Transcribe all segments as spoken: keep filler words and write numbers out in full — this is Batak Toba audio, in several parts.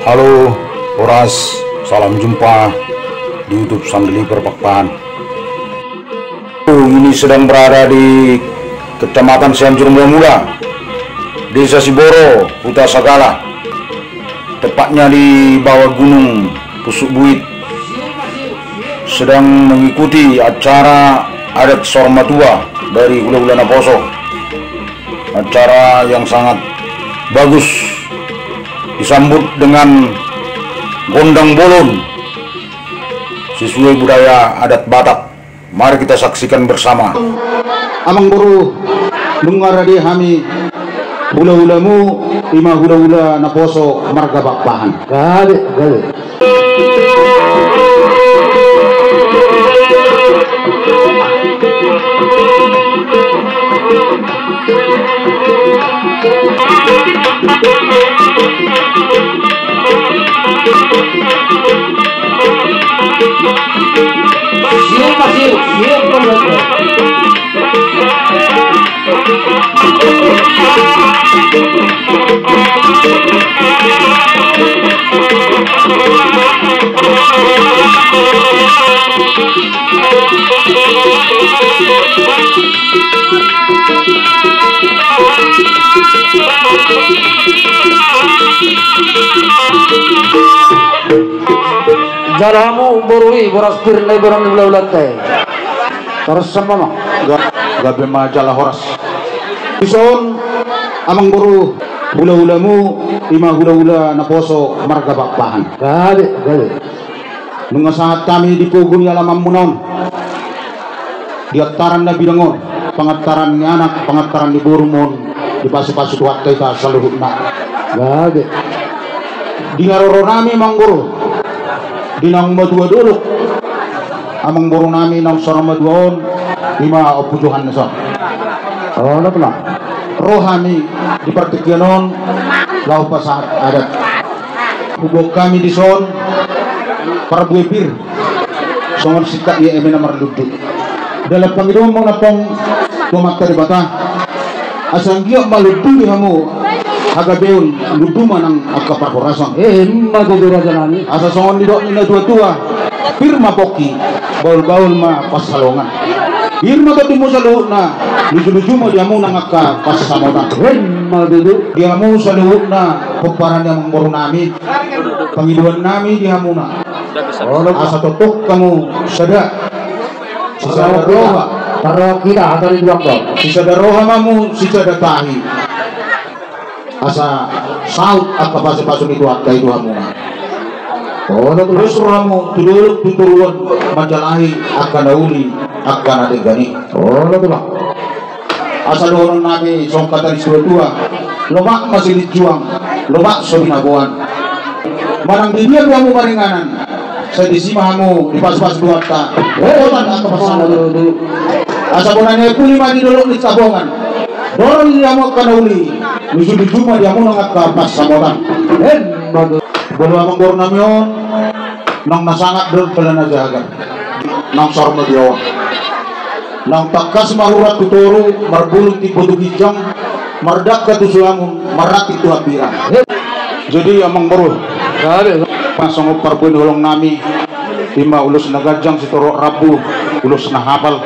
Halo, horas, salam jumpa di YouTube Sandeliver Pakpahan. Ini sedang berada di Kecamatan Sianjur Mulamula, Desa Siboro, Huta Sagala, tepatnya di bawah Gunung Pusuk Buit, sedang mengikuti acara adat saur matua dari hulahula naposo. Acara yang sangat bagus, disambut dengan gondang bolon sesuai budaya adat Batak. Mari kita saksikan bersama. Amangboru, nunga rade hami hulahulamu, ima hulahula naposo marga Pakpahan. Gabe, gabe. Jala hamu boru i, boras pir na i, boru ni hulahulanta i. Horas ma. Ga-, gabe ma jala horas. Dison, amangboru, hulahulamu, ima hulahula naposo marga Pakpahan. Gabe, gabe. Nunga sahat hami di pogu ni alamanmuna on, di antaran na bidang on, pangantaran ni anak, pangantaran ni borum on, dipasupasu Tuhanta hita saluhutna. Gabe. Di na roro nami, amangboru, di naung matua dolok amangboru nami naung saur matua on, ima Ompu Johannes on. Olo, ro hami di partingkian on laho pasahat adat. Huboan hami dison parbue pir songon singkat ni eme na marlundu. Dalan pangidoan ma on antong tu Amanta Debata, asa anggiat ma lundu di hamu hagabeon, lundu ma nang angka parhorasan. Ima tutu, raja nami. Asa songon nidok ni natuatua, pir ma pongki, bahulbahul ma pansalongan. Pir ma tondimu saluhutna, lujuluju ma di hamu nang angka pansamotan. Ima tutu. Di hamu saluhutna pomparan ni amangboru nami, pangidoan nami di hamuna, asa tongtong hamu sada, sisada roha. Parroha hita, hata ni tulang do. Sisada roha ma hamu, sisada tahi, asa saut angka pasupasu ni Tuhanta i tu hamuna. Olo, tulang. Terus rohamu tu dolok tu toruan manjalahi angka na uli, angka na denggan i. Olo, tulang. Asa dohonon nami songon hata ni situatua: Lomak ma silinjuang, lomak so binaboan. Manang di dia pe hamu maringanan, sai disi ma hamu dipasupasu Tuhanta dohot angka pansamotan. Asa bona ni ai puli ma di dolok ni Tabongan, dohot di hamu angka na uli, lujuluju ma di hamu nang angka pansamotan. Ima tutu. Molo amangboru nami on, naung na sangap do pala na jagar, naung saur matua on. Naung tangkas ma urat tu toru, marbulung timbo tu ginjang, mardangka tu siamun, marranting tu hambirang. Jadi amangboru, na songon parbue ni holong nami, ima ulos na ganjang sitorop rambu, ulos na hapal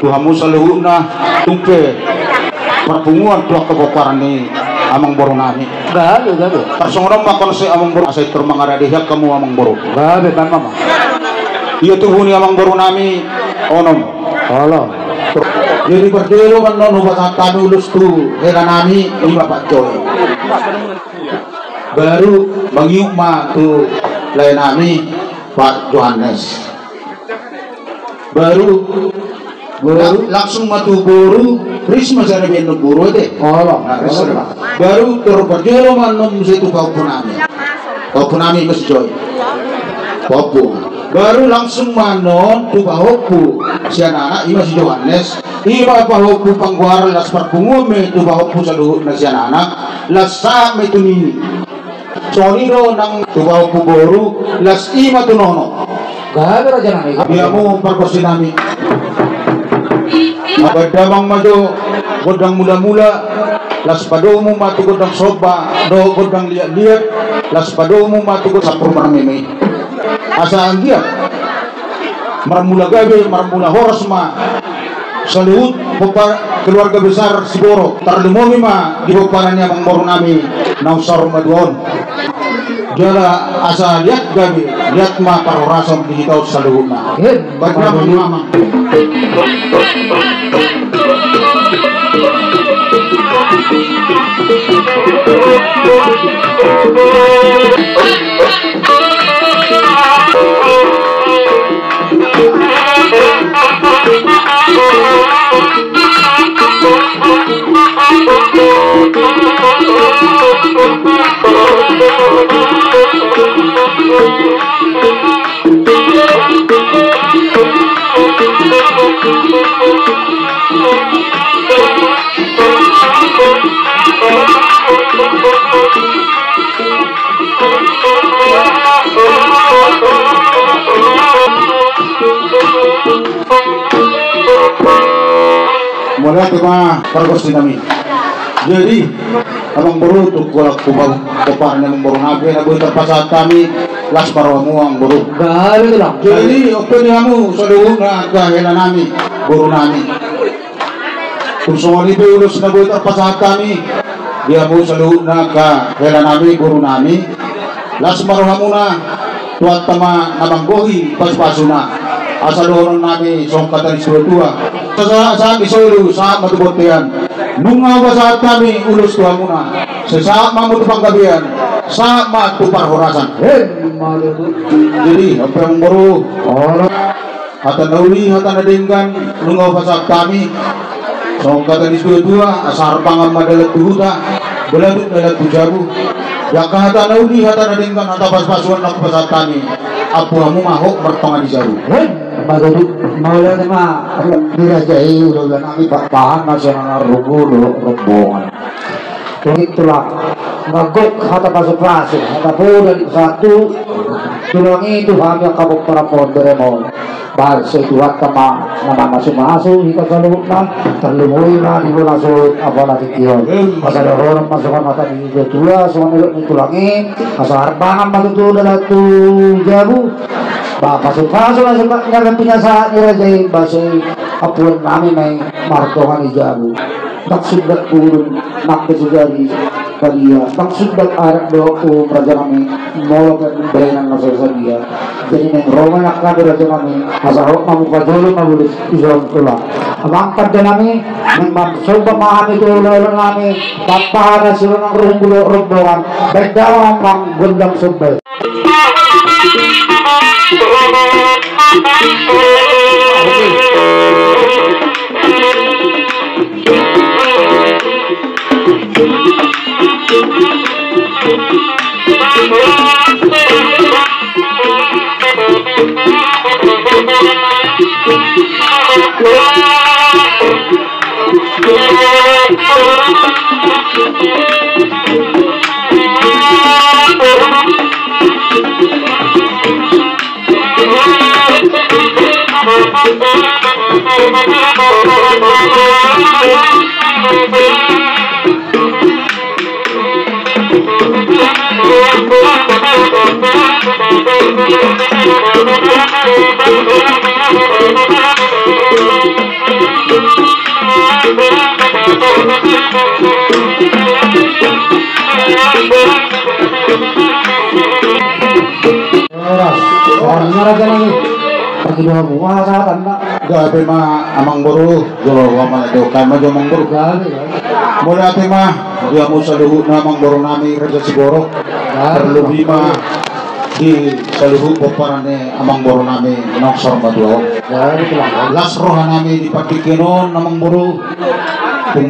tu hamu saluhutna, tung pe parpunguan tu angka pomparan ni amangboru nami. Gabe, gabe. Tarsongon on ma hape amangboru, asa intor mangarade hian hamu amangboru. Gabe, tama ma. Ia tubu ni amangboru nami onom. Olo. Jadi parjolo ma annon hupasahat hami ulos tu hela nami, ima Pak Joy. Baru mangiuk ma tu lae nami, Pak Johannes. Baru, baru la-, langsung ma tu boru, ris ma sada baenon boru ate. Olo. Nah, ris ma. Baru tor parjolo ma annon muse tu pahompu nami. Pahompu nami ima si Joy. Pahompu. Baru langsung ma annon tu pahompu sian anak, ima si Johannes. Ima pahompu panggoaran, las parpunguan ma i tu pahompu saluhutna sian anak, las sahat ma i tu nini. Songon i do nang tu pahompu boru, las i ma tu nono. Gabe, raja nami. Di hamu pargonsi nami. Abang damang ma jo gondang mulamula, Las padomu ma tu gondang somba dohot gondang liat-liat. Las padomu ma tu gondang sampur marmeme. Asa anggiat marmula gabe, marmula horas ma saluhut pomparan keluarga besar Siborok. Tarlumobi ma di pomparan ni amangboru nami naung saur matua on. Jala asa liat gabe, liat ma parhorasan di hita on saluhutna. Baik ma, amang. Mauliate ma pargonsi nami. Jadi amangboru, tu holan pomparan ni amangboru nami na boi tarpasahat hami, las ma rohamu amangboru. Jadi on pe di hamu saluhutna angka hela nami, boru nami. Tung songon i pe ulos na boi tarpasahat hami di hamu saluhutna angka hela nami, boru nami. Las ma rohamuna, Tuhanta ma na manggohi pasupasuna. Asa dohonon nami songon hata ni situatua: Sahat ma tu solu, sahat ma tu bontean. Nunga hupasahat hami ulos tu hamuna, sai sahat ma hamu tu panggabean, sahat ma tu parhorasan. Jadi on pe amangboru, hata na uli, hata na denggan nunga hupasahat hami. Songon hata ni situatua: Asa harbangan ma dalan tu huta, baladuk dalan tu jabu. Di angka hata na uli, hata na denggan, hata pasupasuan na hupasahat hami, ampu hamu ma hot martonga ni jabu. Baik, mauliate ma. Di raja i, ulaula nami, bahen ma sian na marhumulak rombongan. Tung i tulang, na gok hata pasupasu, hata poda di satu tulang i tu hami angka pomparan on, beremon. Bahen sai Tuhanta ma na mamasumasu hita saluhutna, tarlumobi ma di bona suhut apala tingki on. Asa dohonon ma songon hata ni situatua, songon nidok ni tulang i: Asa harbangan ma tutu dalan tu jabu. Ba pasupasu ma songon na pinasahat ni raja i, ba sai ampuon nami ma i martonga ni jabu. Ndang sundat bulung nang pe sujadi badia, ndang sundat adat dohot uhum raja nami, molo pe bahenon na so sadia. Jadi naeng ro ma i nang hami raja nami, asa hot ma mupajolo ma ulos i, songon tulang. Amang pande nami, naeng marsomba ma hami tu ulaula nami, tanpa hata sian na marhumulak rombongan, bahen damang gondang somba i. Horas. Horas ma raja nami. Pagi dua mua saat anda. Gabe ma amangboru, jolo wa mana jolo kama jo amangboru. Gabe, gabe. Mauliate ma di hamu saluhutna amangboru nami raja Siborok. Gabe. Tarlobi ma di saluhut pomparan ni amangboru nami naung saur matua on. Gabe, gabe. Las roha nami di pandingkeon on amangboru. Tung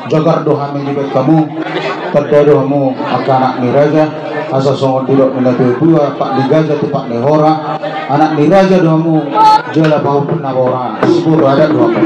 jagar do hami dibahen hamu, tanda do hamu angka anak ni raja, asa songon didok ni natuatua, pat ni gaja tu pat ni hora, anak ni raja do hamu, jala pahompu na mora, siboto adat do hamu.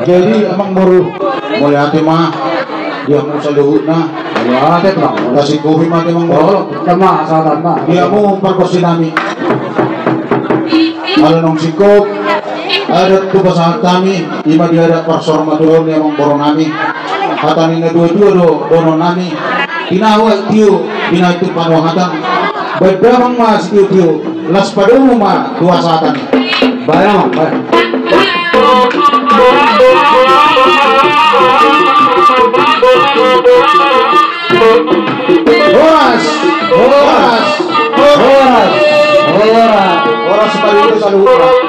Jadi amangboru, mauliate ma di hamu saluhutna. Mauliate ma. Kasih kopi ma di amangboru. Oh, sama, sama. Di hamu pargonsi nami. Ala naung singkop adat tu pasahat hami, i ma di adat parsaur matua ni amangboru nami. Hata ni na tua-tua do dohonon nami. Tinahu aek tio, tinahu tu panuhatan. Baen damang ma sitio-tio, las padomu ma tu hasahatan. Baen damang, baen. Horas, horas, horas, horas. Horas paribu saluhutna.